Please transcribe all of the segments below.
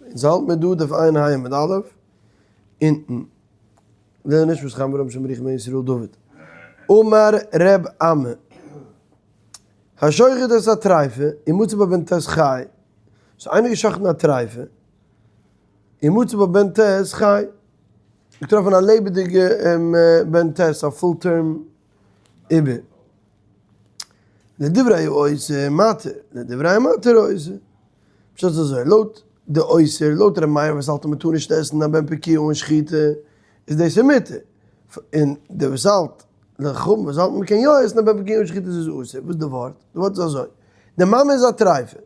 אונז האלט מיר דא דף ע' ה' עמוד א', אונטן, לערן נישט וואס חמרא משום ר' בן ישראל דוד. אמר ר' אמי, השוחט את הטריפה ומצא בה בן ט' חי, ס'איז איינער געשחט'ן א טריפה, ומצא בה בן ט' חי, געטראפן א לעבעדיגע בן ט', א full term עובר. לדברי האוסר מתיר, לדברי המתיר אוסר. פשט איז אזוי, לויט די אוסר, לויט ר' מאיר וואס האלט אז מ'טאר נישט עסן א בן פקועה אן שחיטה, איז דאס איז מותר. און די וואס האלט, די חכמים וואס האלטן מ'קען יא עסן א בן פקועה אן שחיטה איז עס אסור. וואס איז די ווארט? די ווארט איז אזוי, די מאמע איז א טרייפה.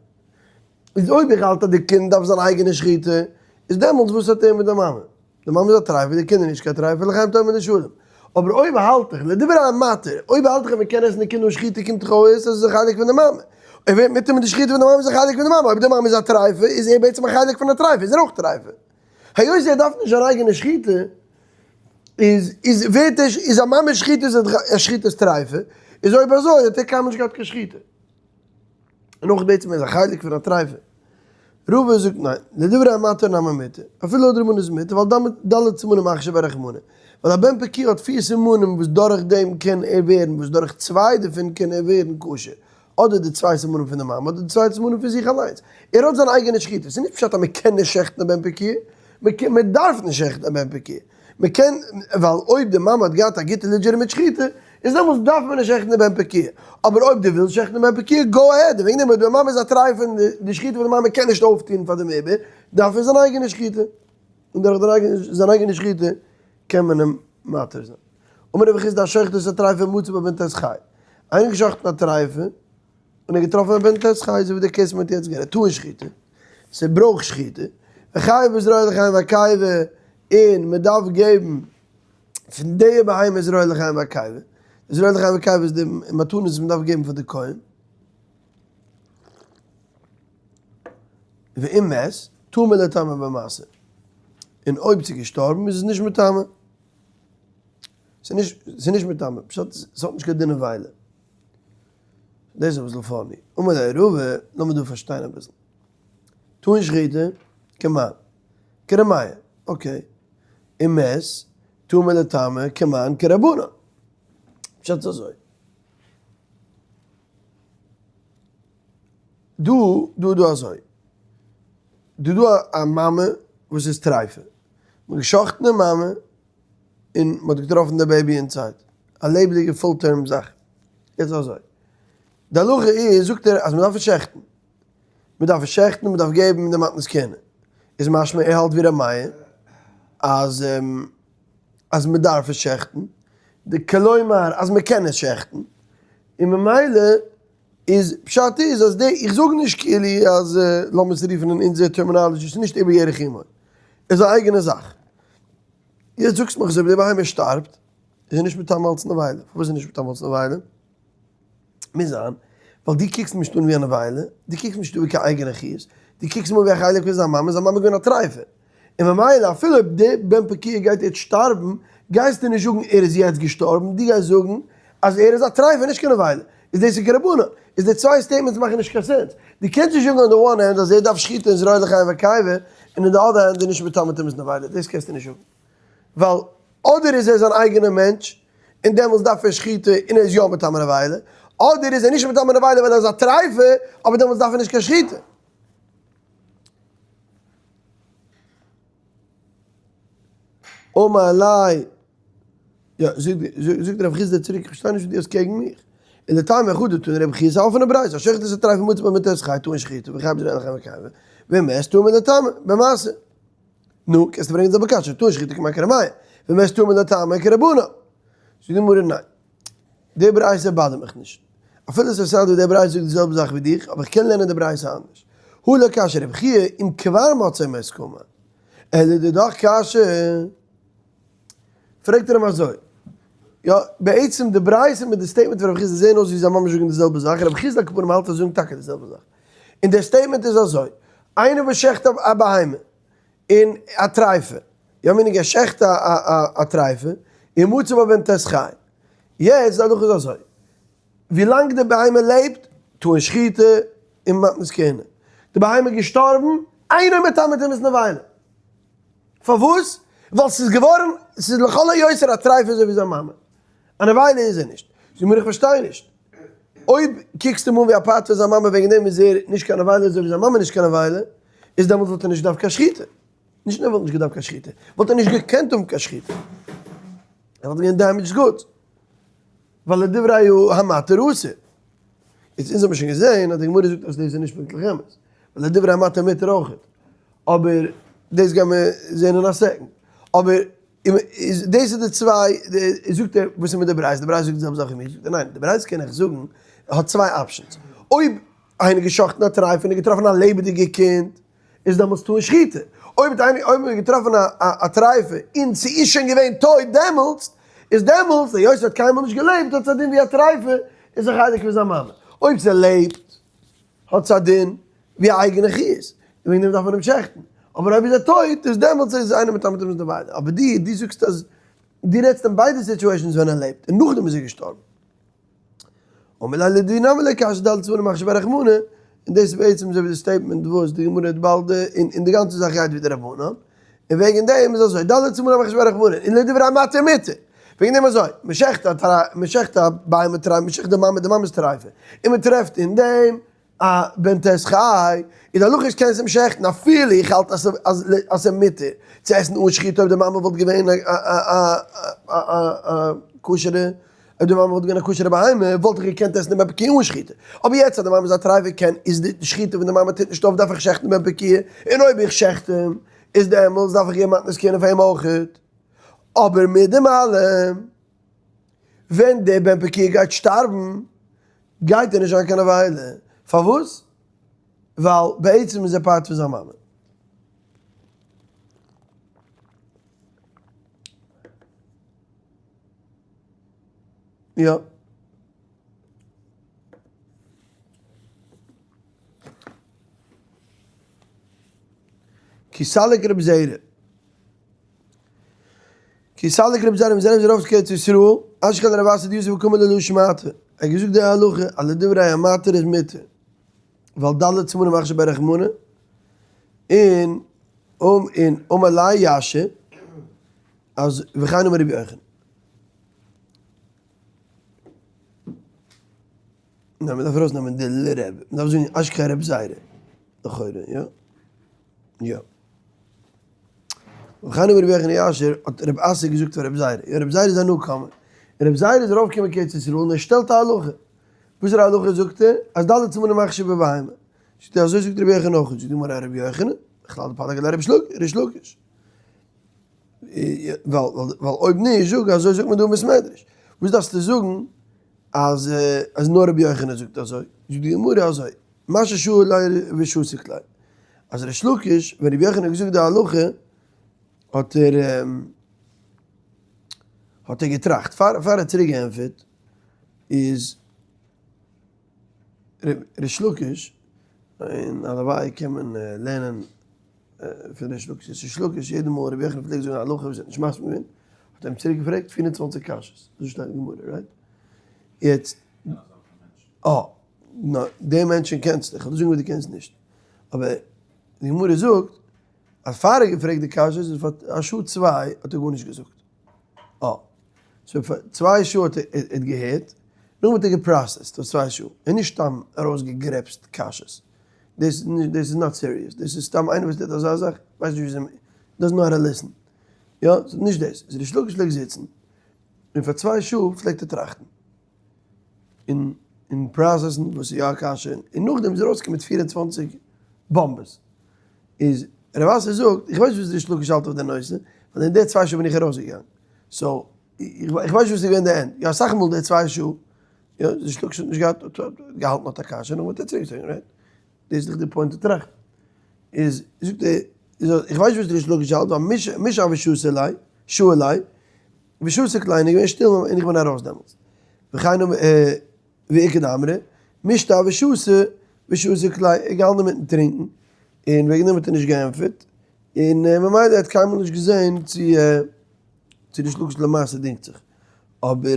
איז אויב איך האלט אז די קינד דארף זיין אייגענע שחיטה, איז דעמאלטס וואס האט ער מיט די מאמע? די מאמע איז א טרייפה, די קינד איז נישט קיין טרייפה, לחיים טובים ולשלום. אבער אויב האלט איך, לדברי המתיר, אויב האלט איך אז מען קען עסן די קינד אן שחיטה קומט דאך אויס אז עס איז א חלק פון די מאמע. אויב ווערט מותר מיט די שחיטה פון די מאמע איז א חלק פון די מאמע, אויב די מאמע איז א טרייפה איז ער בעצם א חלק פון א טרייפה, איז ער אויך טרייפה. היות ער דארף נישט זיין אייגענע שחיטה, איז איז ווערט ער איז א מאמע שחיטה איז א שחיטת טרייפה, איז אויב אזוי האט ער קיינמאל נישט געהאט קיין שחיטה. און אויך בעצם איז א חלק פון א טרייפה. רבא זאגט ניין, לדברי המתיר נמי מותר, אפילו לויט רבנן איז מותר, ווייל ד' סימנים אכשר ביה רחמנא, ווייל א בן פקועה האט פיר סימנים וואס דורך דעם קען ער ווערן, וואס דורך צוויי דערפון קען ער ווערן כשר, אדער די צוויי סימנים פון די מאמע אדער די צוויי סימנים פון זיך אליינס, ער האט זיין אייגענע שחיטה, ס'איז נישט פשט אז מ'קען נישט שעכטן א בן פקועה, מ'קען, מ'דארף נישט שעכטן א בן פקועה. מען קען, ווייל אויב די מאמע האט געהאט א גוטע legitimate שחיטה, איז דעמאלטס דארף מען נישט שעכטן די בן פקועה. אבער אויב דו ווילסט שעכטן די בן פקועה, go ahead. וועגן דעם אויב די מאמע איז א טרייפה און די שחיטה פון די מאמע קען נישט אויפטון פאר דעם עובר, דארף ער זיין אייגענע שחיטה. און דורך זיין אייגענע שחיטה קען מען אים מתיר זיין. אמר רב חסדא השוחט את הטריפה ומצא בה בן ט' חי. איינער געשחט'ן א טרייפה און ער געטראפן א בן ט' חי, אזוי ווי די case מ'האט יעצט גערעדט, טעון שחיטה. ס'ברויך שחיטה. וחייב בזרוע לחיים והקיבה, און מ'דארף געבן פון די בהמה זרוע לחיים והקיבה. די זרוע לחיים והקיבה איז די מתנות וואס מ'דארף געבן פאר די כהן. ואם מת, טמא לטמא במשא. און אויב ס'איז געשטארבן איז עס נישט מטמא. ס'איז נישט מטמא, פשט ס'האט נישט קיין דין נבילה. דאס איז אביסל funny. אמר ליה רבא, לאמיר דא פארשטיין אביסל. טעון שחיטה, כמאן? כר' מאיר. okay. אם מת, טמא לטמא, כמאן? כרבנן. פשט איז אזוי. דא, דא איז דא אזוי. דא איז דא א מאמע וואס איז טרייפה. מ'האט גע'שחט'ן די מאמע, און מ'האט געטראפן די baby inside. א לעבעדיגע full term זאך. יעצט אזוי. די הלכה איז, זאגט ער, אז מ'דארף עס שעכטן. מ'דארף עס שעכטן, מ'דארף געבן די מתנות כהונה. איז משמע ער האלט ווי ר' מאיר, אז אז מ'דארף עס שעכטן. די כלומר אז מ'קען עס שעכטן. און ממילא איז פשט איז אז די, איך זאג נישט כאילו אז, לאמיר עס רופן אין אונזער terminology, ס'איז נישט עובר ירך אמו. איז א אייגענע זאך. יעצט זאגסט מיך אז אויב די בהמה שטארבט איז ער נישט מטמא אלס נבילה, פארוואס איז ער נישט מטמא אלס נבילה? מוז זיין ווייל דו קוקסט אים נישט אן ווי א נבילה, דו קוקסט נישט אן ווי קיין אייגענע חיות, דו קוקסט אים אן ווי א חלק פון זיין מאמע, זיין מאמע איז געווען א טרייפה, און ממילא אפילו אויב די בן פקועה גייט יעצט שטארבן, גייסטו נישט זאגן ער איז יעצט געשטארבן, דו גייסט זאגן אז ער איז א טרייפה נישט קיין נבילה, איז דאס איז כרבנן, איז די צוויי statements מאכן נישט קיין sense, דו קענסט נישט זאגן on the one hand אז ער דארף שחיטה און זרוע לחיים וקיבה, און אין די other hand איז נישט מטמא טומאת נבילה, דאס קענסטו נישט זאגן, ווייל אדער איז ער זיין אייגענער מענטש און דעמאלטס דארף ער שחיטה און ער איז יא מטמא נבילה, אדער איז ער נישט מטמא נבילה ווייל ער איז א טרייפה, אבער דעמאלטס דארף ער נישט קיין שחיטה. אמר ליה, יא, זאגט רב חסדא צוריק, איך פארשטיי נישט וואס דו האסט קעגן מיך. און די טעם אחד דתני רב חייא ס'איז א אפענע ברייתא, השוחט את הטריפה ומצא בה בן ט' חי טעון שחיטה וחייב בזרוע לחיים וקיבה, ואם מת טמא לטמא, במשא. נו, קענסטו ברענגען די זעלבע קשיא, טעון שחיטה כמאן כר' מאיר, ואם מת טמא לטמא כרבנן. זאגט די גמרא ניין. די ברייתא באדערט מיך נישט. אפילו ס'איז סדר די ברייתא זאגט די זעלבע זאך ווי דיך, אבער איך קען לערנען די ברייתא אנדערש. הא לא קשיא רבי חייא אם כבר מצא מת קאמר. אלא דידך קשיא. פרעגט ער אים אזוי, יא, בעצם די ברייתא מיט די statement פון רבי חסדא זעהן אויס ווי זיי ממש זאגן די זעלבע זאך, רבי חסדא על כל פנים האלט אז זיי זאגן טאקע די זעלבע זאך. און דער statement איז אזוי, איינער וואס שעכט א בהמה און א טרייפה, יא meaning ער שעכט א טרייפה, ומצא בה בן ט' חי. יעצט די הלכה איז אזוי, ווילאנג די בהמה לעבט, טעון שחיטה און מתנות כהונה. די בהמה איז געשטארבן. אינו מטמא טומאת נבילה. פארוואס? ווייל ס'איז געווארן, ס'איז לכל היותר א טרייף אזוי ווי זיין מאמע. א נבילה איז ער נישט. זאג מיר איך פארשטיי נישט. אויב קוקסטו אים אן ווי א part פון זיין מאמע וועגן דעם איז ער נישט קיין נבילה אזוי ווי זיין מאמע נישט קיין נבילה, איז דעמאלטס וואלט ער נישט געדארפט קיין שחיטה. נישט נאר וואלט נישט געדארפט קיין שחיטה, וואלט ער נישט געקענט האבן קיין שחיטה. ער וואלט געווען damaged goods. ווייל לדברי המתיר אסור. יעצט אונז האבן שוין געזען אז די גמרא זאגט אז דאס איז נישט פונקטליך אמת. ווייל לדברי המתיר מותר אויכעט. אבער דאס גייען מיר זען אין א second. אבער איז דאס איז די צוויי, זאגט ער וואס איז מיט די ברייתא? די ברייתא זאגט די זעלבע זאך ווי מיר. זאגט ער ניין, די ברייתא קען איך זאגן האט צוויי options. אויב איינער געשאכטן א טרייף און געטראפן א לעבעדיגע קינד, איז דעמאלטס טעון שחיטה. אויב האט איינער אויב האט מען געטראפן א א טרייפע און ס'איז שוין געווען טויט דעמאלטס, איז דעמאלטס היות ס'האט קיינמאל נישט געלעבט האט עס א דין ווי א טרייפע, איז א חלק פון זיין מאמע. אויב ס'לעבט האט עס א דין ווי א אייגענע חיות, און וועגן דעם דארף מען אים שעכטן. אבער אויב איז ער טויט איז דעמאלטס איז אינו מטמא טומאת נבילה. אבער דו דו זאגסט אז דו רעדסט אין ביידע situations ווען ער לעבט און נאכדעם איז ער געשטארבן. אמר ליה לדידי נמי לא קשיא ד' סימנים מכשיר ביה רחמנא, און דאס איז בעצם אזוי ווי די statement וואס די גמרא האט באלד, און די גאנצע זאך גייט ווי די רבנן, און וועגן דעם איז אזוי, ד' סימנים מכשיר ביה רחמנא, און לדברי המתיר מותר, וועגן דעם אזוי, מען שעכט א מען שעכט א בהמה טרייפה, מען שעכט די מאמע, די מאמע איז טרייפה, און מען טרעפט אין דעם א בן ט' חי, איז די הלכה איז קענסט אים שעכטן אפילו איך האלט אז אז אז ס'איז מותר צו עסן אן שחיטה אויב די מאמע וואלט געווען א א א א כשר'ע אויב די מאמע וואלט געווען א כשר'ע בהמה וואלט איך געקענט עסן די בן פקועה אן שחיטה אבער יעצט אז די מאמע איז א טרייפה קען איז די שחיטה פון די מאמע טוט נישט אויף דארף איך שעכטן בן פקועה און אויב איך שעכט אים איז דעמאלטס דארף איך געבן מתנות כהונה פאר אים אויכעט אבער מיט דעם אלעם ווען דער בן פקועה גייט שטארבן גייט ער נישט זיין קיין נבילה. פארוואס? ווייל בעצם איז ער part פון זיין מאמע. יא. כי סליק רבי זירא. כי סליק רבי זירא מזרע מזרע אויף ארץ ישראל, אשכח לרב אסי דיוסף וקאמר להו שמעתא, ער האט געזאגט די הלכה אז לדברי המתיר איז מותר, ווייל ד' סימנים מכשיר ביה רחמנא, און און אמר ליה ישי אז וכן אמר רבי יוחנן. ניין מ'דארף ארויסנעמען די לרב, מ'דארף זאגן אשכח רבי זירא, לכאורה, יא? יא. וכן אמר רבי יוחנן ישיר, האט רבי אסי געזאגט פאר רבי זירא, יא רבי זירא איז א newcomer, און רבי זירא איז ארויפגעקומען קיין ארץ ישראל און ער שטעלט א הלכה, וואסערע הלכה זאגט ער? אז ד' סימנים מכשיר בבהמה, זאגט ער אזוי זאגט רבי יוחנן אויך, זאגט די גמרא רבי יוחנן, בכלל דפליג עליה ריש לקיש, ווייל אויב נישט זאג אזוי זאגט מען דא אין בית מדרש, וואס דארפסטו זאגן אז אז נאר רבי יוחנן זאגט אזוי, זאגט די גמרא אזוי, משהא שהי ליה ושתיק ליה, אז ריש לקיש ווען רבי יוחנן האט געזאגט די הלכה האט ער האט ער געטראכט, פאר פאר ער האט צוריק געענטפערט איז ריש לקיש, און הלוואי קען מען לערנען פון ריש לקיש, ריש לקיש יעדע מאל רבי יוחנן פלעגט זאגן א הלכה וואס ער האט נישט מסכים געווען, האט ער אים צוריק געפרעגט 24 קשיות, אזוי שטייט אין גמרא, right? יעצט, אה, נא, די מענטשן קענסטו, איך וועל דיר זאגן וואס דו קענסט נישט, אבער די גמרא זאגט אז פאר ער האט געפרעגט די קשיות איז פאר א שעה צוויי האט ער גארנישט געזאגט, אה, so פאר צוויי שעה האט ער געהערט, נאכדעם האט ער גע process ט פאר צוויי שעה, און נישט סתם ארויסגעגרעפסט קשיות, דאס איז not serious, דאס איז סתם איינער וואס טוט אזא זאך ווייסט נישט וויאזוי, doesn't know how to listen, יא, ס'איז נישט דאס, איז ריש לקיש פלעגט זיצן און פאר צוויי שעה פלעגט ער טראכטן און און process ן וואס איז יא א קשיא, און נאכדעם איז ער ארויסגעקומען מיט 24 באמבעס, איז רב אסי זאגט, איך ווייס נישט וואס ריש לקיש האלט אויף די נושא, ווייל אין די צוויי שעה בין איך ארויסגעגאנגען, so איך ווייס נישט וואס איז געווען די end, יא אסאך מאל די צוויי שעה, יא ריש לקיש האט נישט געהאט, האט געהאלטן האט א קשיא, נאכדעם האט ער צוריקגעצויגן, right? דאס איז דאך די point צו טראכטן. איז זאגט ער, איז איך ווייס נישט וואס ריש לקיש האלט, ווייל משהא ושתא ליה, שהי ליה, ושתיק ליה איז געווען שטיל און איך בין ארויס דעמאלטס. וכן ואיכא דאמרי, משתא ושתא ושתיק ליה, ער האט געהאלטן אינמיטן טרינקן, און וועגן דעם האט ער נישט געענטפערט, און ממילא ער האט קיינמאל נישט געזען צו צו ריש לקיש למעשה דינגט זיך. אבער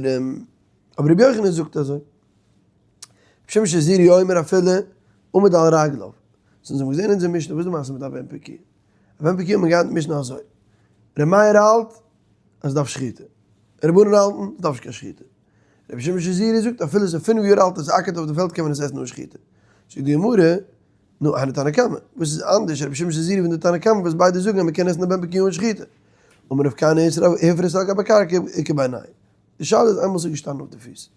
אבער רבי יוחנן זאגט אזוי. רבי שמעון שזורי אומר אפילו עמד על רגליו. So אונז האבן געזען אין אונזער משנה, וואס איז די מעשה מיט א בן פקועה? א בן פקועה האט מען געהאט אין משנה אזוי, ר' מאיר האלט אז ס'דארף שחיטה, רבנן האלטן ס'דארף נישט קיין שחיטה. רבי שמעון שזורי זאגט אפילו עס איז פינף יאר אלט און ס'אקערט אויף די פעלד קען מען עס עסן אן שחיטה. זאגט די גמרא, נו, היינו תנא קמא, וואס איז אנדערש רבי שמעון שזורי פון די תנא קמא וואס ביידע זאגן אז מ'קען עסן א בן פקועה אן שחיטה? אמר רב כהנא הפריס על גבי קרקע איכא בינייהו. די שאלה איז איינמאל ס'איז געשטאנען אויף די פיס.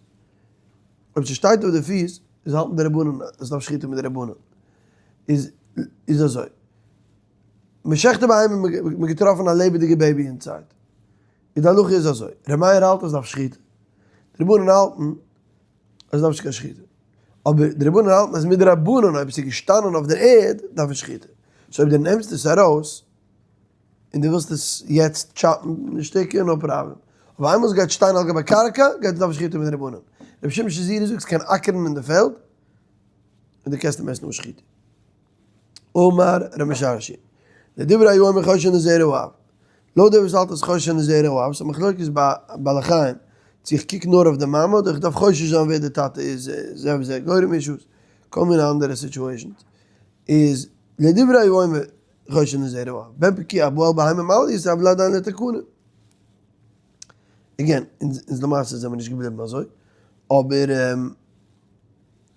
אויב ס'שטייט אויף די פיס איז האלטן די רבנן אז ס'דארף שחיטה מדרבנן. איז איז אזוי. מ'שחט א בהמה מ'האט געטראפן א לעבעדיגע baby inside. איז די הלכה איז אזוי, ר' מאיר האלט אז ס'דארף שחיטה, די רבנן האלטן אז ס'דארף נישט קיין שחיטה. אבער די רבנן האלטן אז מדרבנן אויב עס איז געשטאנען אויף דער ערד דארף מען שחיטה. so אויב דו נעמסט עס ארויס און דו ווילסט עס יעצט chop ן אין שטיקער no problem. אבער איינמאל עס גייט שטיין על גבי קרקע גייט עס דארפן שחיטה מדרבנן. רבי שמעון שזורי זאגט ס'קען אקערן אין די פעלד און דו קענסט אים עסן אן שחיטה. אמר ר' משרשיא, לדברי האומר חוששין לזרע האב. לויט דער וואס האלט אז חוששין לזרע האב, ס'איז א מחלוקת ביי בעלי חיים, צו איך קוק נאר אויף די מאמע אדער איך דארף חושש זיין ווער די טאטע איז, זה וזה גורם אישוס, כל מיני אנדערע situations, איז לדברי האומר חוששין לזרע האב, בן פקועה הבא על בהמה מעליא הוה ליה עדיין לתקנה. Again, אונז למעשה זעמיר נישט געבליבן אזוי, אבער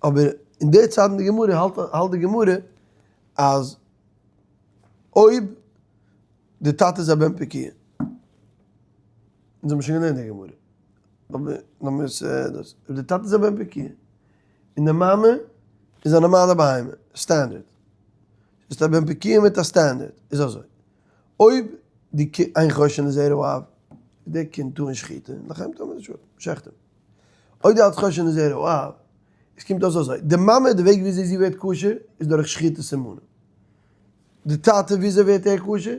אבער אין די צייט אין די גמרא האלט האלט די גמרא אז אויב די טאטע איז א בן פקועה, אונז האבן שוין געלערנט די גמרא, אבער לאמיר עס דאס, אויב די טאטע איז א בן פקועה און די מאמע איז א נארמאלע בהמה, standard, איז א בן פקועה מיט א standard, איז אזוי, אויב די אין חוששין לזרע האב, די קינד טאר נישט שחיטה, לחיים טאר מען נישט שעכטען. אויב דו האלטסט חוששין לזרע האב, עס קומט אויס אזוי, די מאמע די וועג וויאזוי זי ווערט כשר איז דורך שחיטת סימנים. די טאטע וויאזוי ווערט ער כשר?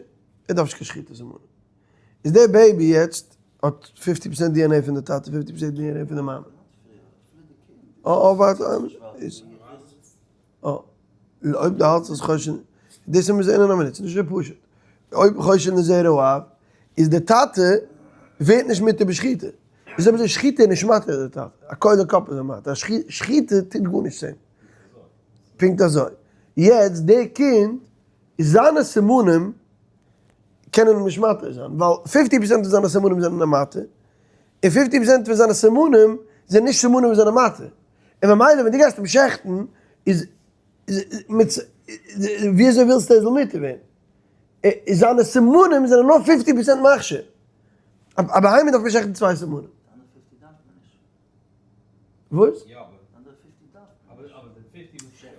ער דארף נישט קיין שחיטת סימנים. איז דער baby יעצט האט fifty percent DNA פון די טאטע fifty percent DNA פון די מאמע. אה אה ווארט איז אה אויב דו האלטסט אז חוששין, דאס וועלן מיר זען אין א מינוט, ס'איז נישט אזוי פשוט. אויב חוששין לזרע האב, איז די טאטע ווערט נישט מותר בשחיטה. איז אויב אזוי שחיטה איז נישט מתיר די טאטע, א קולה קאפ איז ער מתיר, א שחיטה טוט גארנישט צו אים. פונקט אזוי. יעצט די קינד, זיינע סימנים קענען אים נישט מתיר זיין, ווייל fifty percent פון זיינע סימנים זענען אים מתיר, און fifty percent פון זיינע סימנים זענען נישט סימנים וואס זענען מתיר. און ממילא ווען דו גייסט אים שעכטן, איז מיט ווי אזוי ווילסטו ער זאל מותר ווערן? זיינע סימנים זענען נאר fifty percent מכשיר. א בהמה דארף מען שעכטן צוויי סימנים. וואס?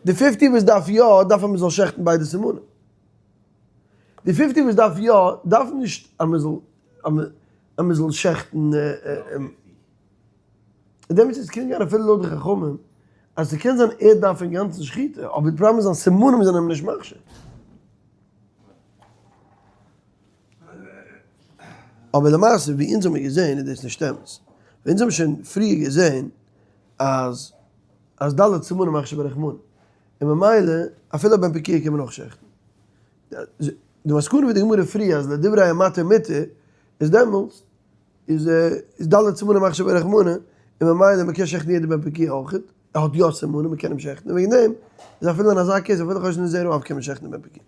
די fifty וואס דארף יא, דארף אז מען זאל שעכטן ביידע סימנים. די fifty וואס דארף יא, דארף נישט אז מען זאל אז מען זאל שעכטן. דעמאלטס איז קען גיין אפילו לויט די חכמים אז ס'קען זיין ער דארף אינגאנצן שחיטה, אבער די פראבלעם איז זיין סימנים זענען אים נישט מכשיר. אבער למעשה ווי אונז האמיר געזען איז דאס נישט אמת. ווי אונז האבן שוין פריער געזען אז אז ד' סימנים מכשיר ברחמנא, און ממילא אפילו א בן פקועה קען מען אויך שעכטן. די מסקנא פון די גמרא פריער אז לדברי המתיר מותר איז דעמאלטס איז איז ד' סימנים מכשיר ברחמנא, און ממילא מ'קען שעכטן יעדע בן פקועה אויך, ער האט יא סימנים מ'קען אים שעכטן, און וועגן דעם איז אפילו אין אזא case אפילו חוששין לזרע האב קען מען שעכטן די בן פקועה.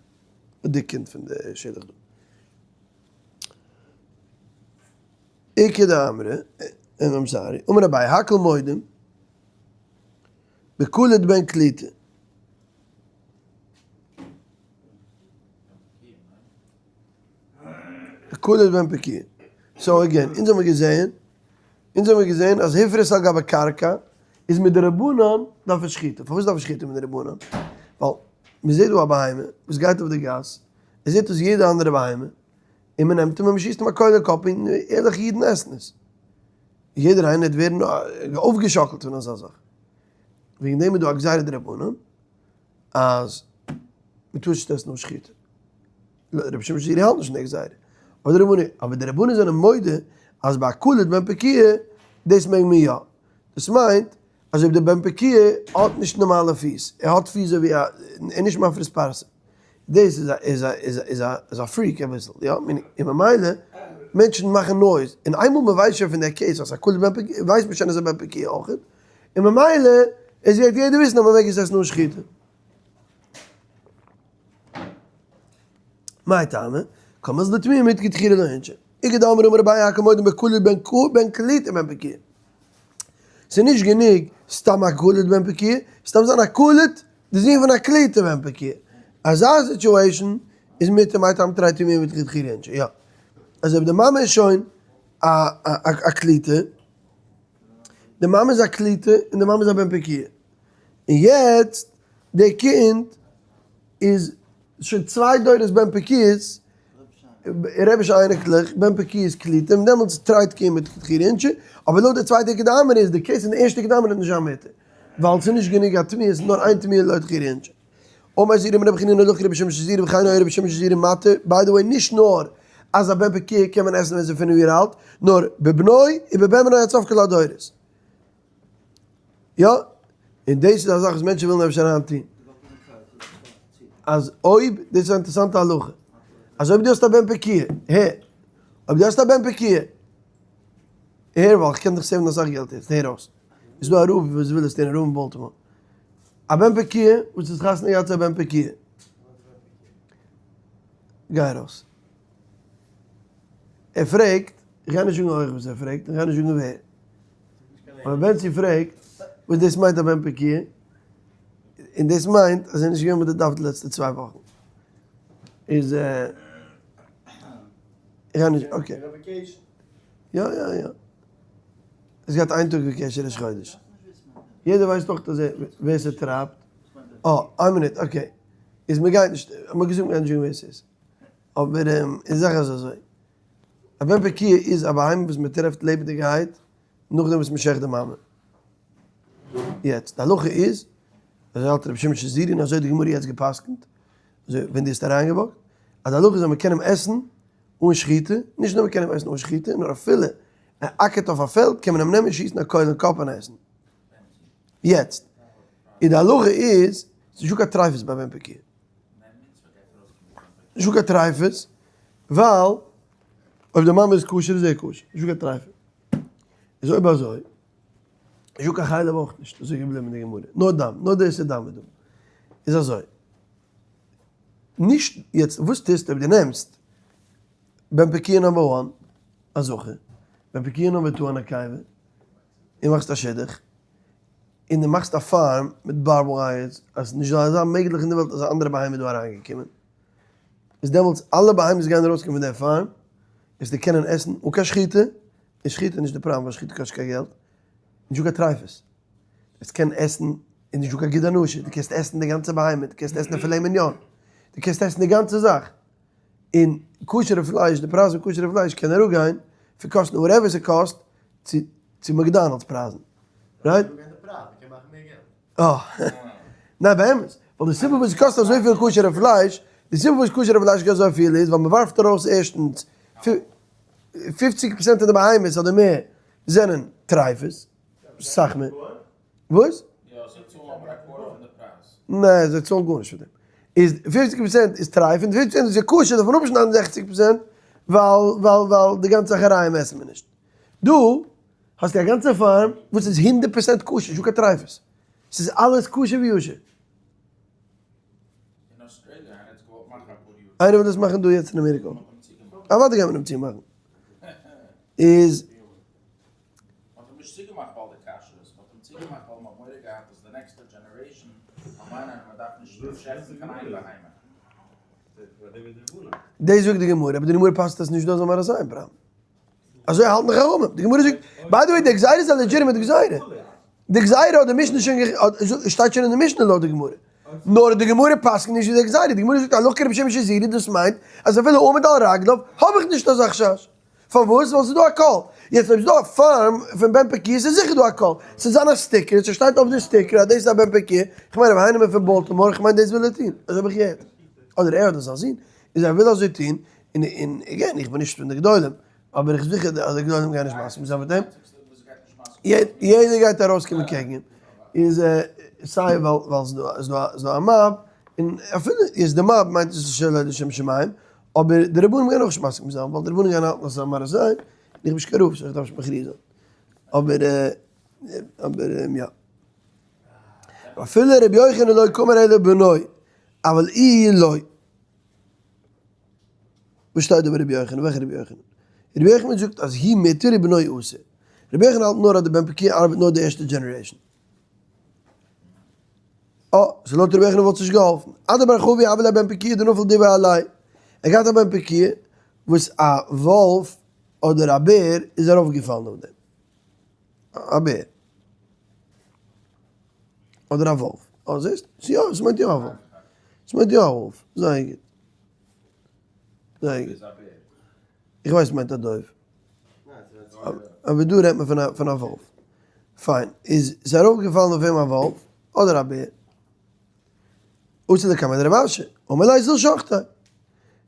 די קינד פון די שטח דא. איכא דאמרי, I'm sorry, אמר אביי הכל מודים בקלוט בן קלוטה. בקלוט בן פקועה. So again, אונז האמיר געזעהן, אונז האמיר געזעהן אז הפריס על גבי קרקע איז מדרבנן דארף עס שחיטה. פארוואס דארף עס שחיטה מדרבנן? ווייל מען זעהט דא א בהמה וואס גייט אויף די גאס, עס זעהט אויס ווי יעדע אנדערע בהמה, און מען נעמט אים און מען שיסט אים א קויל אין קאפ און ערליכע אידן עסן עס. יעדער איינער וועט ווערן אויפגעשאקלט פון אזא זאך. וועגן דעם איז דא א גזירה דרבנן אז מען טאר נישט עסן אן שחיטה. רבי שמעון שזורי האלט נישט אין די גזירה. אבער די רבנים, אבער די רבנים זענען מודה אז ביי א קלוט בן פקועה דאס מעג מען יא. דאס מיינט אז אויב דער בן פקועה האט נישט נארמאלע פיס, ער האט פיס אזוי ווי א, ער איז נישט מפריס פרסה, דאס איז א איז א איז א איז א איז א freak אביסל, יא, און ממילא מענטשן מאכן noise, און איינמאל מען ווייסט שוין פון דער case אז א קלוט בן פקועה, ווייסט מען שוין אז ער בן פקועה אויך, און ממילא עס וועט יעדער וויסן אז מען מעג עס עסן אן שחיטה. מאי טעמא? כל מילתא דתמיהה מתכתחילה לא אינשי. איכא דאמרי אמר רבי יעקב מודים בקלוט בן ק בן קלוטה בן פקועה. ס'איז נישט גענוג סתם א קלוט בן פקועה, ס'דארף זיין א קלוט די זון פון א קלוטה בן פקועה. אזא situation איז מותר מאי טעמא תרי תמיהה מתכתחילה אינשי. יא. אז אויב די מאמע איז שוין א א קלוטה, די מאמע איז א קלוטה און די מאמע איז א בן פקועה. און יעצט די קינד איז שוין צוויי דורות בן פקועות, רבי'שע אייניקלעך, בן פקועות קלוטה, און דעמאלטס טרייט קינד מיט חירינטשע, אבער לויט די צווייטע איכא דאמרי איז די case און די ערשטע איכא דאמרי איז נישט זיין מותר, ווייל ס'איז נישט גענוג א תמיהה, ס'איז נאר איין תמיהה לויט חירינטשע. אמר זעירא אמר רבי חנינא הלכה כרבי שמעון שזורי וכן היה רבי שמעון שזורי מתיר, by the way נישט נאר אז א בן פקועה קען מען עסן ווען ס'איז פינף יאר אלט, נאר בבנו ובבן בנו עד סוף כל הדורות. יא, און דאס איז א זאך וואס מענטשן ווילן אפשר היינט טון. אז אויב, דאס איז א אינטערעסאנטע הלכה, אז אויב דו האסט א בן פקועה, הער, אויב דו האסט א בן פקועה, הער ווייל איך קען דיך save ן אסאך געלט יעצט, הער אויס, איז דא א רב וואס וויל עס טון, א רב אין באלטימאר, א בן פקועה וואס איז חתונה געהאט צו א בן פקועה, גיי ארויס. ער פרעגט, איך גיי נישט זאגן אויך וואס ער פרעגט, איך גיי נישט זאגן ווער. אבער בענצי פרעגט וואס דאס מיינט א בן פקועה, און דאס מיינט אז ער איז נישט געווען מיט די דף די לעצטע צוויי וואכן. איז איך גיי נישט, okay. יא יא יא. עס גייט איין טאג vacation ראש חודש. יעדער ווייסט דאך אז ווער ס'טרייבט. אה, איין מינוט, okay. איז מ'גייט נישט, מ'האט געזאגט מ'גייט נישט זאגן ווער ס'איז. אבער די זאך איז אזוי. א בן פקועה איז א בהמה וואס מען טרעפט לעבעדיגערהייט נאכדעם וואס מען שעכט די מאמע. יעצט, די הלכה איז, אזוי האלט רבי שמעון שזורי און אזוי האט די גמרא יעצט גע'פסק'נט, אזוי ווען דו האסט אריינגעוואקט, אז די הלכה איז אז מען קען אים עסן אן שחיטה, נישט נאר מען קען אים עסן אן שחיטה, נאר אפילו ער אקערט אויף א פעלד קען מען אים נעמען שיסן א קויל אין קאפ און עסן. יעצט, און די הלכה איז, ס'איז נישטא קיין טריפות ביי בן פקועה. נישטא קיין טריפות, ווייל אויב די מאמע איז כשר איז ער כשר, נישטא קיין טריפות. איז אויב אזוי, נישטא קיין חלב אויך נישט, אזוי געבליבן אין די גמרא, נאר דם, נאר דאס איז דם איז דא. איז אזוי, נישט, יעצט וואס טוסטו אויב דו נעמסט בן פקועה number one, א זכר, בן פקועה number two א נקבה, און מאכסט א שידוך, און דו מאכסט א farm מיט barbed wires אז נישט דא אזא מעגליך אין די וועלט אז א אנדערע בהמה איז דא אריינגעקומען, איז דעמאלטס אלע בהמות גייען ארויסקומען פון די farm, וועסטו קענען עסן אן קיין שחיטה, און שחיטה איז נישט די פראבלעם ווייל שחיטה קאסט נישט קיין געלט, נישט דא קיין טריפות, וועסט קענען עסן, און נישט דא קיין גיד הנשה, דו קענסט עסן די גאנצע בהמה, דו קענסט עסן די filet mignon, דו קענסט עסן די גאנצע זאך, און כשר'ע פלייש, די פרייז פון כשר'ע פלייש קען אראפגיין פון קאסטן whatever ס'קאסט צו צו McDonald's פרייזן. Right? אה. ניין באמת. ווייל די סיבה וואס ס'קאסט אזויפיל כשר'ע פלייש, די סיבה וואס כשר'ע פלייש קאסט אזויפיל איז ווייל מ'ווארפט ארויס ערשטנס פופציג פראצענט פון די בהמות אדער מער זענען טרייפות. סאך מער. וואס? יא, זיי צאלן אבער א quarter פון די פרייז. ניין, זיי צאלן גארנישט פאר דעם. איז פופציג פראצענט איז טרייף און פופציג פראצענט איז כשר דארף מען אפשניידן זעכציג פראצענט ווייל ווייל ווייל די גאנצע אחוריים עסן מיר נישט. דא האסטו א גאנצע farm וואס איז הונדערט פראצענט כשר, נישטא קיין טרייפות. ס'איז אלעס כשר וישר. אין אוסטראליע איינער האט עס געוואלט מאכן אפאר יאר. איינער וויל דאס מאכן דא יעצט אין אמעריקא אויך. אוודאי גייט מען אים צומאכן. איז. מ'האט אים נישט צוגעמאכט ווייל די כשרות, מ'האט אים צוגעמאכט ווייל מ'האט מורא געהאט אז די נעקסטע generation וועט מיינען אז מ'דארף נישט שעכטן קיין איין בהמה. דאס זאגט די גמרא, אבער די גמרא פסק'נט אז נישט דא זאל מען אזוי בראם. אזוי האלטן די חכמים. די גמרא זאגט, by the way די גזירה איז א legitimate גזירה. די גזירה האט די משנה שוין שטייט שוין אין די משנה לויט די גמרא. נאר די גמרא פסק'נט נישט ווי די גזירה. די גמרא זאגט הלכה כרבי שמעון שזורי דאס מיינט אז אפילו עומד על רגליו האב איך נישט אזא חשש. פארוואס? ווייל ס'איז דא א קול. יעצט אויב ס'איז דא א farm פון בן פקועה איז זיכער דא א קול. ס'זאל זיין א sticker, ס'שטייט אויף די sticker אז דאס איז א בן פקועה. כ'מיין רבי היינעמאן פון באלטימאר, כ'מיין דאס וויל ער טון. אזוי האב איך געהערט. אדער ער אדער זיין זון. איז ער וויל אזוי טון, און און again איך בין נישט פון די גדולים, אבער איך זיכער אז די גדולים גייען נישט מסכים זיין מיט אים. יעדער גייט ארויסקומען קעגן אים. איז סיי ווייל ווייל ס'איז דא ס'איז דא א mob, און אפילו איז די mob מיינט עס שלא לשם שמים, אבער די רבנים גייען אויך נישט מסכים זיין, ווייל די רבנים גייען האלטן אז ס'איז א מראות עין, איך בין נישט קיין רב so איך דארף נישט מכריע זיין. אבער אבער יא. אפילו רבי יוחנן לא קאמר אלא בנו, אבל איהו לא. וואס שטייט דא ביי רבי יוחנן? וועלכע רבי יוחנן? רבי יוחנן זאגט אז הוא מותר ובנו אסור. רבי יוחנן האלט נאר אז די בן פקועה ארבעט נאר די ערשטע generation. אה, so לויט רבי יוחנן וואלט עס נישט געהאלפן. אדבר חבי הוה ליה בן פקועה דנפל דובא עליה. ער געהאט א בן פקועה וואס א וואלף אדער א בער איז ארויפגעפאלן אויף דעם. א בער. אדער א וואלף. אה, זעסט? יא, עס מיינט יא א וואלף. עס מיינט יא א וואלף. זייער גוט. זייער גוט. איך ווייס מיינט א דוב. אבער דא רעדט מען פון א פון א וואלף. פיין. איז איז ארויפגעפאלן אויף אים א וואלף אדער א בער. אתא לקמיה דרב אשי. אמר ליה זיל שחטיה.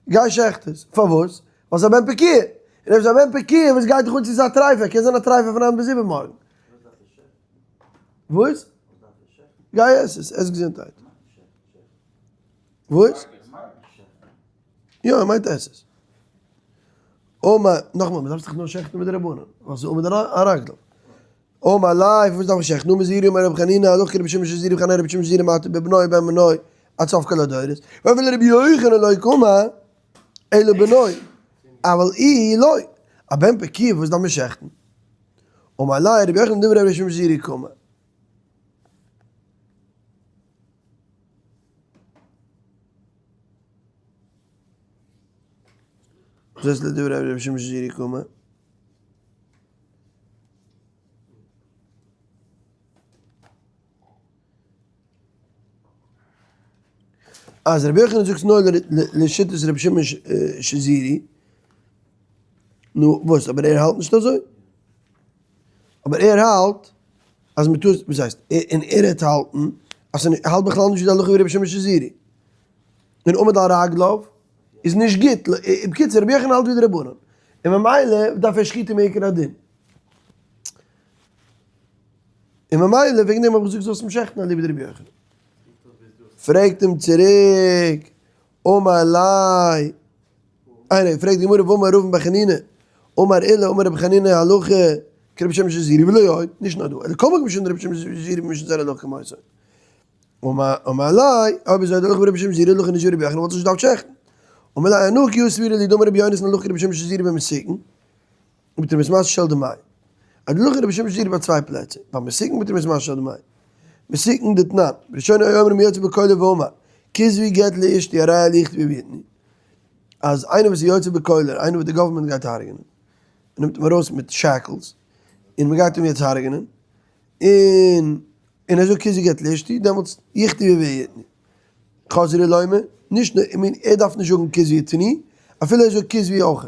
גיי שעכט עס. פארוואס? ווייל ס'איז א בן פקועה. און אויב ס'איז א בן פקועה וואס גייט דיך אן צו ס'איז א טרייפה? קען זיין א טרייפה פון היינט ביז איבערמארגן. וואס? גיי עס עס. עס געזונטהייט. וואס? יא, ער מיינט עס עס. אמר, נאכאמאל, מ'דארף זיך נאר שעכטן מיט די רבנן, ווייל ס'איז עומד על הרגל. אמר ליה, פארוואס דארף מען שעכטן? אמר זעירי אמר רבי חנינא, הלכה כרבי שמעון שזורי וכן רבי שמעון שזורי מתיר בבנו ובן בנו עד סוף כל הדורות. ואפילו רבי יוחנן לא קאמר אלא בנו, אבל איהו לא. א בן פקועה, וואס דארף מען שעכטן? אמר ליה, רבי יוחנן דברי רבי שמעון שזורי קאמר. וואס הייסט לדברי רבי שמעון שזורי קאמר? אז רבי יוחנן זאגט נאר לשיטת רבי שמעון שזורי, נו וואס אבער ער האלט נישט אזוי? אבער ער האלט אז מען טאר, וואס הייסט, און ער העט האלטן אז ס'איז האלט בכלל נישט ווי די הלכה ווי רבי שמעון שזורי, און עומד על רגליו איז נישט גוט, בקיצור רבי יוחנן האלט ווי די רבנן, און ממילא דארף ער שחיטה מעיקר הדין. און ממילא וועגן דעם האב איך געזאגט זאלסט אים שעכטן אליבא דרבי יוחנן. פרעגט אים צוריק, אמר ליה, איינער פרעגט די גמרא ואמר רבין בר חנינא, אמר עולא אמר רבי חנינא הלכה כרבי שמעון שזורי ולא עוד, נישט נאר דא, אלא כל מקום שאין רבי שמעון שזורי במשנה זו הלכה כמותו. אמר ליה, אויב אזוי די הלכה ווי רבי שמעון שזורי הלכה נישט ווי רבי יוחנן וואלט נישט געדארפט שעכטן. אמר ליה אנא כי הא סבירא לי דאמר רבי יונתן הלכה כרבי שמעון שזורי במסוכן, ובתרומת מעשר של דמאי. אז די הלכה רבי שמעון שזורי ביי צוויי פלעצער, ביי מסוכן ובתרומת מעשר של דמאי. מסוכן דתנן, בראשונה היו אומרים יוצא בקולר ואמר, כתבו גט לאשתי הרי אלו יכתבו ויתנו. אז איינער וואס איז יוצא בקולר, איינער וואס די government גייט הרג'נען, מ'נעמט אים ארויס מיט shackles, און מ'גייט אים יעצט הרג'נען, און און ער זאגט כתבו גט לאשתי, דעמאלטס יכתבו ויתנו. חזרו לומר, נישט נאר, I mean, ער דארף נישט זאגן כתבו ותנו, אפילו ער זאגט כתבו אויך.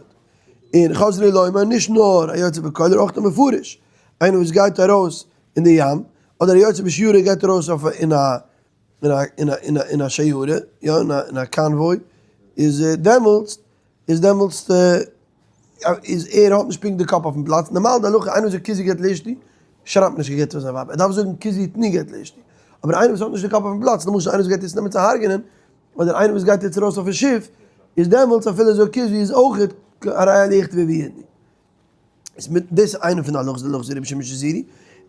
און חזרו לומר, נישט נאר א יוצא בקולר, אויך א מפרש. איינער וואס גייט ארויס אין די ים, אדער א יוצא בשיירא גייט ארויס אויף אין א אין א אין א אין א אין א שיירה, יא, אין א אין א convoy, איז דעמאלטס, איז דעמאלטס איז ער האט נישט פונקט די קאפ אויפן פלאץ, נארמאל די הלכה איינער וואס זאגט כתבו גט לאשתי, שרייבט מען נישט קיין גט פאר זיין ווייב, ער דארף זאגן כתבו ותנו גט לאשתי, אבער איינער וואס האט נישט די קאפ אויפן פלאץ, למשל איינער וואס גייט יעצט נעמען צו הרג'נען, אדער איינער וואס גייט יעצט ארויס אויפן שיף, איז דעמאלטס אפילו זאגט כתבו איז אויך הרי אלו יכתבו ויתנו. איז מיט דאס איינע פון די הלכות די הלכות רבי שמעון שזורי,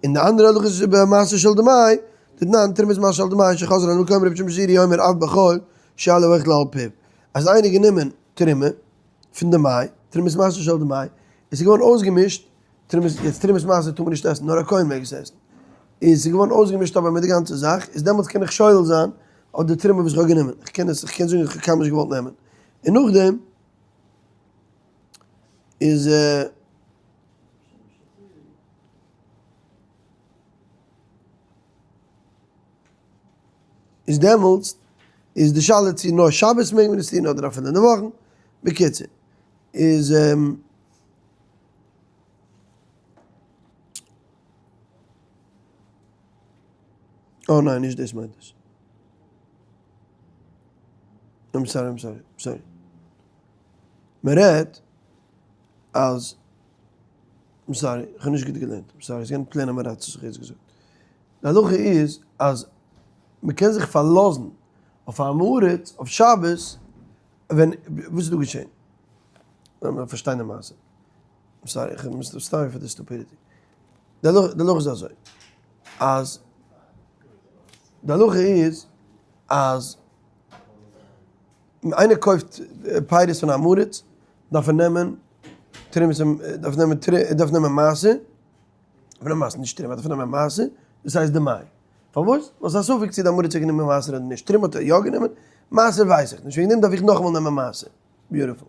און די אנדערע הלכה איז במעשר של דמאי, דתנן תרומת מעשר של דמאי שחזר על מקום רבי שמעון שזורי אומר אף בחול שיעלה אוכל על פיו, אז איינער גענומען תרומה פון די מאי, תרומת מעשר של דמאי, עס איז געווארן אויסגעמישט, תרומת, יעצט תרומת מעשר טאר מען נישט עסן, נאר א כהן מעג עס עסן, איז עס געווארן אויסגעמישט אבער מיט די גאנצע זאך, איז דעמאלטס קען איך שולל זיין אויף די תרומה וואס איך האב גענומען, איך קען עס, איך קען זאגן איך האב קיינמאל נישט געוואלט נעמען, און נאכדעם איז. איז דעמאלטס איז די שאלה צו נאר שבת מעג מען עס טון אדער אפילו אין די וואכן, בקיצור איז אה ניין נישט דאס מיינט עס. I'm sorry I'm sorry I'm sorry. מען רעדט אז I'm sorry איך האב נישט גוט געלערנט I'm sorry ס'איז געווען plain עם הארצות וואס איך האב יעצט געזאגט. די הלכה איז אז מען קען זיך פארלאזן אויף א עם הארץ אויף שבת ווען וואס איז דא געשען? לאמיר פארשטיין די מעשה. I'm sorry איך בין sorry פאר די stupidity. די הלכה איז אזוי אז די הלכה איז אז איינער קויפט פירות פון עם הארץ. דארף ער נעמען תרומת, דארף נעמען דארף נעמען מעשר, דארף נעמען מעשר, נישט תרומה, דארף נעמען מעשר, דאס הייסט דמאי. פארוואס? ווייל ס'איז א ספק צו די עם הארץ האט גענומען מעשר אדער נישט, תרומה האט ער יא גענומען, מעשר ווייס איך נישט, וועגן דעם דארף איך נאכאמאל נעמען מעשר. beautiful.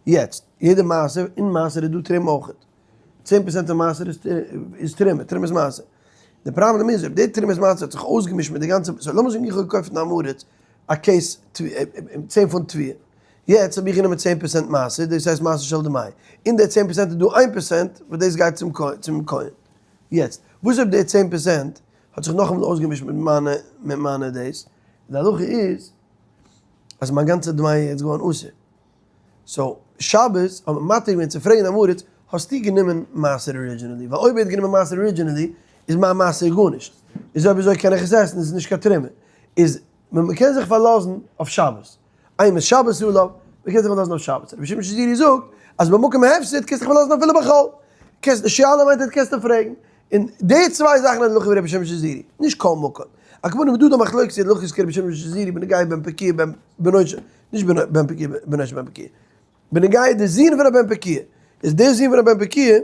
יעצט, יעדע מעשר, אין מעשר איז דא תרומה אויכעט. 10% פון מעשר איז תרומה, תרומה איז מעשר. די פראבלעם איז אויב די תרומת מעשר האט זיך אויסגעמישט מיט די גאנצע, so לאמיר זאגן איך האב געקויפט אין עם הארץ א case צען פונט תבואה, יעצט האב איך גענומען 10% מעשר, דאס הייסט מעשר של דמאי, אין די 10% איז דא 1% וואס דאס גייט צום כהן. יעצט, וואס אויב די 10% האט זיך נאכאמאל אויסגעמישט מיט מיינע מיט מיינע דאס, די הלכה איז אז מיין גאנצע דמאי איז געווארן אסור. so שבת האט מען מתיר געווען צו פרעגן עם הארץ, האסטו גענומען מעשר originally? ווייל אויב ער האט גענומען מעשר originally איז מיין מעשר גארנישט, איז אויב אזוי קען איך עס עסן, עס איז נישט קיין תרומה. איז מען קען זיך פארלאזן אויף שבת. אימת שבת עליו, מען קען זיך פארלאזן אויף שבת. רבי שמעון שזורי זאגט אז במקום הפסד קענסטו זיך פארלאזן אפילו בחול. קענסט די שאלה מיינט אז קענסטו פרעגן. און די צוויי זאכן איז הלכה ווי רבי שמעון שזורי, נישט כל מקום. על כל פנים איז דא די מחלוקת אין הלכות כרבי שמעון שזורי בנוגע בן פקועה בן בנו של, נישט בן פקועה בנו של בן פקועה. בנוגע די זון פון א בן פקועה, איז די זון פון א בן פקועה,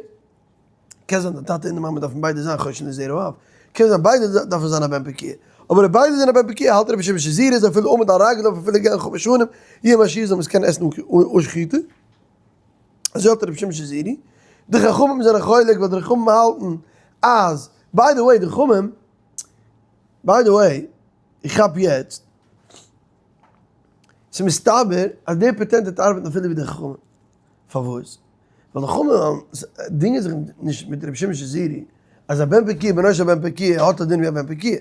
קען זיין די טאטע און די מאמע דארפן ביידע זיין חוששין לזרע האב, קען זיין ביידע דארפן זיין א בן פקועה, אבער אויב ביידע זענען א בן פקועה האלט רבי שמעון שזורי איז אפילו עומד על רגליו אפילו געגאנגען חמש שנים, יהיה מה שיהיה זאל מען עס קענען עסן אן שחיטה. אזוי האלט רבי שמעון שזורי, די חכמים זענען חולק ווייל די חכמים האלטן אז, by the way די חכמים, by the way, איך כאפ יעצט, ס'איז מסתבר אז דער פאטענט וועט ארבעטן אפילו ווי די חכמים, פארוואס? ווייל די חכמים דינגען זיך נישט מיט רבי שמעון שזורי אז א בן פקועה בנו של בן פקועה האט א דין ווי א בן פקועה,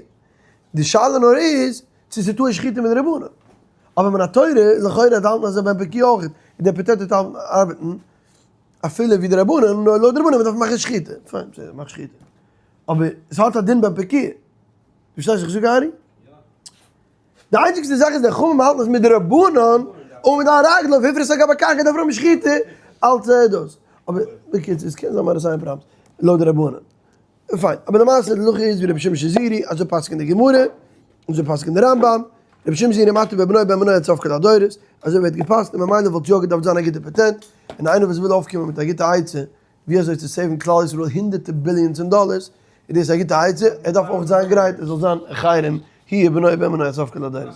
די שאלה נאר איז צו ס'איז טעות שחיטה מדרבנן. אבער מן התורה לכאורה האט האלטן אז א בן פקועה אויך און דער פאטענט וועט ארבעטן אפילו ווי די רבנן, נאר לויט די רבנן מ'דארף מאכן שחיטה. פיין, בסדר, מאך שחיטה. אבער עס האט א דין בן פקועה. דו פארשטייסט וואס איך זאג ארי? די איינציגסטע זאך איז די חכמים האלטן אז מדרבנן עומד על רגליו הפריש על גבי קרקע דארף ער האבן שחיטה אלץ דאס. אבער בקיצור עס קען זיין מראית עין פראבלעמס לויט די רבנן. פיין, אבער למעשה די הלכה איז ווי רבי שמעון שזורי, אזוי פסק'נט די גמרא, אזוי פסק'נט די רמב"ם, רבי שמעון שזורי מתיר בבנו בן בנו עד סוף כל הדורות, אזוי ווערט געפסק'נט און ממילא וואלט יא געדארפט זיין א גוטע פאטענט, און איינער וואס וויל אויפקומען מיט א גוטע עצה ווי אזוי צו save ן כלל ישראל הונדערטער billions אין דאלערס, איז דאס א גוטע עצה, ער דארף אויך זיין גרייט עס זאל זיין חרם, הוא ובנו בן בנו עד סוף כל הדורות.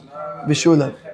בשלום.